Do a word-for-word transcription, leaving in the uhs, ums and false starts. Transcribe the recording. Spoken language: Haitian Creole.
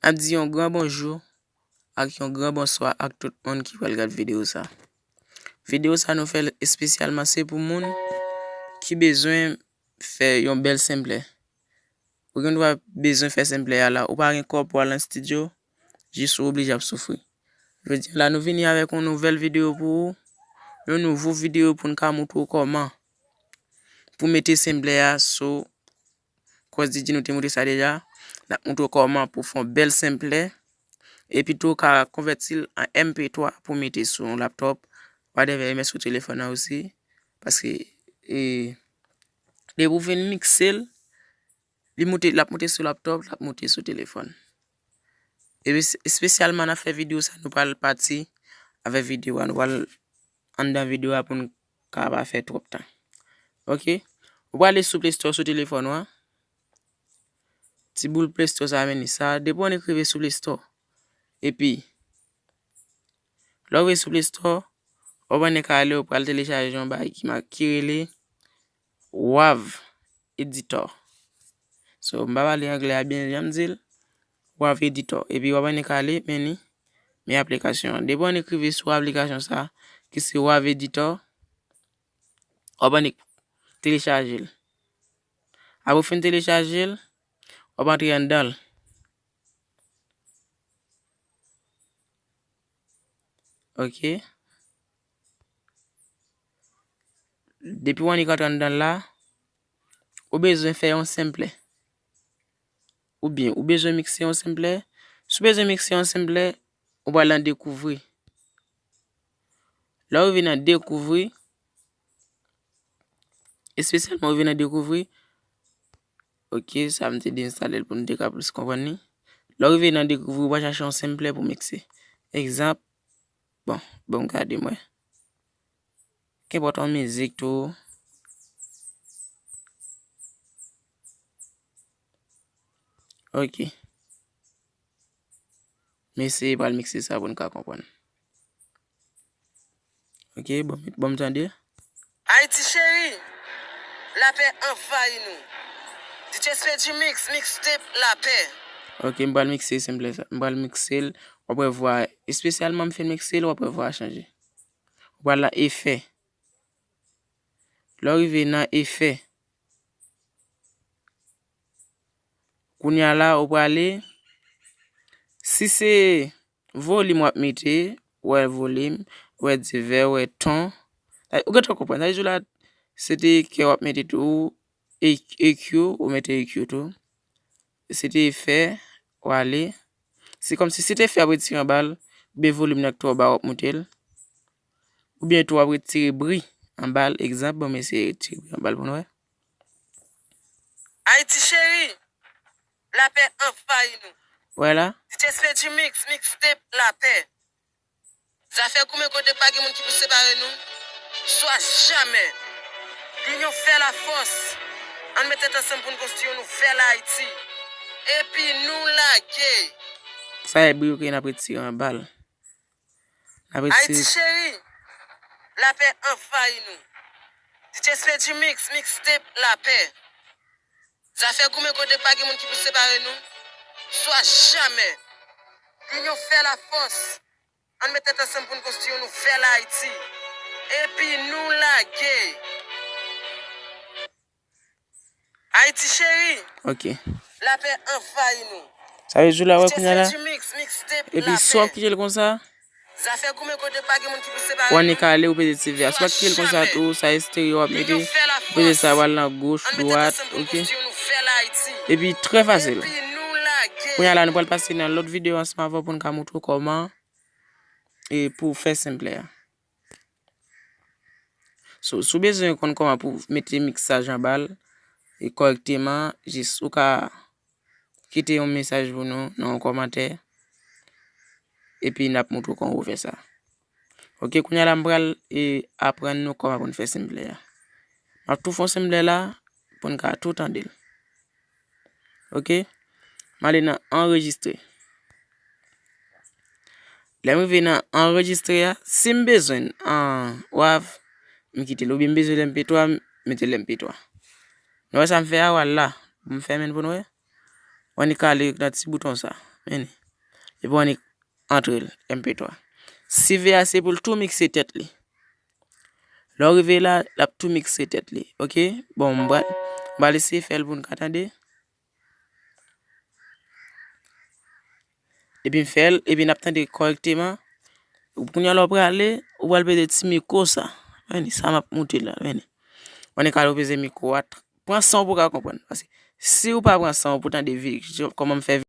N ap di yon gran bonjou ak yon gran bonswa ak tout moun ki pral gad videyo sa. Videyo sa nou fè l espesyalman se pou moun ki bezwen fè yon bèl senplè. Ou gen dwa bezwen fè senplè a la, ou pa gen kòb pou al nan estidyo, jis ou oblije ap soufri. Jodi a la, nou vini avèk yon nouvèl videyo pou ou, yon nouvo videyo pou n ka moutre w kòman pou mete senplè a sou Cross D J, nou te moutre sa deja. N ap moutre w kòman pou fè yon bèl senplè. Epi tou, w ka konvèti l an M P twa pou mete sou yon laptop, whatever, e mèt sou telefòn nan osi. Paske, e, depi w fin mikse l, li moute, l ap moute sou laptop, l ap moute sou telefòn. Epi, espesyalman, n ap fè videyo sa, nou pral pati avèk videyo a, nou pral anndan videyo a pou n ka pa fè twòp tan. Oke? Ou prale sou Play Store sou telefòn ou an. Ti boul Play Store sa a, men li sa. Depi w annik rive sou Play Store. Epi, lè w rive sou Play Store, w ap annik ale, ou pral telechaje yon bagay ki ma-, ki rele Wav Editor. So, m pa pale anglè a byen jan m di l. Wav Editor. Epi w ap annik ale, men li, men aplikasyon an. Depi w annik rive sou aplikasyon sa a, ki se Wav Editor, w ap annik telechaje l. Apre w fin telechaje l, w ap antre anndan l. Oke. Depi w annik antre anndan l la, ou bezwen fè yon senplè. Oubyen, ou bezwen mikse yon senplè. Si w bezwen mikse yon senplè, ou pral nan dekouvri. Lè w rive nan dekouvri, espesyalman w rive nan dekouvri, oke, sa m te deyenstale l pou n te ka plis konprann li. Lè w rive nan dekouvri, w pral chache yon senplè pou mikse. Egzanp, bon, bon, gade mwen. Kenpòt yon mizik tou. Oke. M eseye pral mikse sa pou n ka konprann. Oke, bon, bon, m tande. Ayiti cheri, lapè anvayi nou. D J Spedji Mix, mixtape lapè. Oke, m pral mikse senplè sa. M pral mikse l. W ap wè vwa, espesyalman m fin mikse l, w ap wè vwa a chanje. Ou pral nan efè. Lè w rive nan efè, kounye a la, ou prale, si se volim w ap mete, ou wè volim, ou wè divè, ou wè ton. Ou gentan konprann. Sa vle di w la, se te kè w ap mete tou, E Q, ou mete E Q tou. Se te efè, w ale. Se kòmsi se te efè ap retire anba l, oubyen volim nan k twò ba w ap moute l. Oubyen tou w ap retire bri anba l. Egzanp, bon, m eseye retire bri anba l pou n wè. Ayiti cheri, lapè anvayi nou. Wè la. D J Spedji Mix, mixtape lapè. Zafè goumen kote pa gen moun ki pou separe nou. Swa jamè. Linyon fè lafòs. Ann met tèt ansanm pou n konstwi yon nouvèl Ayiti. Epi nou lage. Sa e bri yo ke n ap retire anba l. N ap retire. Ayiti cheri, lapè anvayi nou. D J Spedji Mix, mixtape lapè. Zafè goumen kote pa gen moun ki pou separe nou. Swa jamè. Linyon fè lafòs. Ann met tèt ansanm pou n konstwi yon nouvèl Ayiti. Epi nou lage. Ayiti cheri. Ok. Lapè anvayi nou. Sa vle di w la wè kounye a la? Epi si w ap kite l konsa, zafè goumen kote pa gen moun ki pou separe nou. W annik ale, ou peze ti vè a. Si w ap kite l konsa tou, sa estereo w ap mete, ou peze sa, w al nan goch, dwat, ok? Epi trè fasil. Kounye a la, nou pral pase nan lòt videyo ansanm avè w pou n ka montre w kòman e pou w fè senplè a. So, si w bezwen konn kòman pou w mete miksaj anba l e kòrèkteman, jis ou ka kite yon mesaj pou nou nan yon kòmantè, epi n ap montre w kòman pou w fè sa. Ok, kounye a la, m pral e aprann nou kòman pou n fè senplè a. M ap tou fè yon senplè la pou n ka tou tande l. Ok? M ale nan anrejistre. Lè m rive nan anrejistre a, si m bezwen an wav, m kite l. Oubyen m bezwen l M P twa, m mete l M P twa. Nou wè sa m fè a, w al la. M fèmen l pou nou wè. W annik ale nan ti bouton sa. Men li. Epi w annik antre l, M P twa. Swiv a se pou l tou mikse tèt li. Lè w rive la, l ap tou mikse tèt li, oke? Bon, m pral, m pral eseye fè l pou n ka tande. Epi m fè l, epi n ap tande kòrèkteman. Kounye a lè w prale, ou pral peze ti mikwo sa. Men li, sa m ap moute la, men li. Ou annik al peze mikwo a, pran san w pou w ka konprann. Paske si ou pa pran san w pou tande vi-, kòman m fè